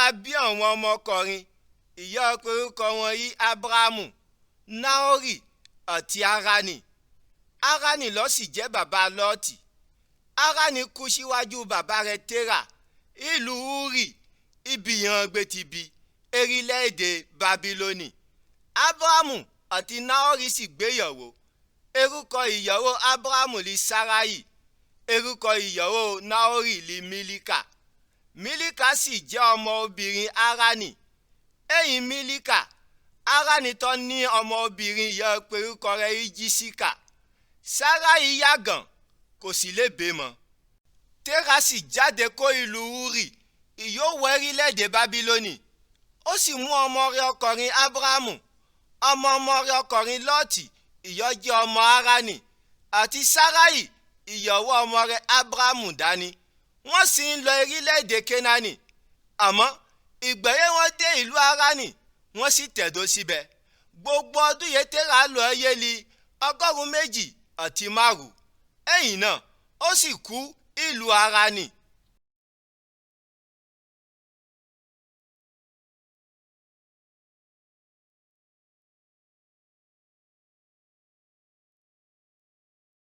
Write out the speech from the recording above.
Térà bí àwọn ọmọkùnrin ìyá orúkọ wọn yí Ábúráhámù, Náhórì àti Háránì. Háránì ló sì jẹ́ bàbá Lọ́ọ̀tì. Háránì kú síwájú bàbá rẹ̀ Térà ìlú Úrì ibi ìran gbé ti bí erílẹ̀-èdè Bábílónì. Ábúráhámù àti Náhórì sì gbéyàwó. Orúkọ ìyàwó Ábúráhámù li Sáráyì, orúkọ ìyàwó Náhórì li Mílíkà. Mílíkà sì jẹ́ ọmọ obìnrin Háránì. Ẹ̀yìn Mílíkà, Háránì tó ní ọmọ obìnrin yẹ porúkọ rẹ̀ í Jísíkà. Sáráyì yàgàn kò sì lè bímọ. Térà sì jáde kó ìlú Úrì ìyówó orílẹ̀-èdè Bábílónì. Ó sì mú ọmọ rẹ̀ ọkùnrin Ábúráhámù, ọmọ ọmọ rẹ̀ ọkùnrin Lọ́ọ̀tì ìyọ́ jẹ́ ọmọ Háránì, àti Sáráyì ìyàwó ọmọ rẹ̀ Ábúráhámù dání. Wọ́n sì ń lọ orílẹ̀-èdè Kénáánì. Àmọ́ ìgbẹ̀yẹ wọn dé ìlú Háránì, wọ́n sì tẹ̀dó síbẹ̀. Gbogbo ọdún yẹn Térà lò láyé li 205. Ẹ̀yìn náà ó sì kú ìlú Háránì.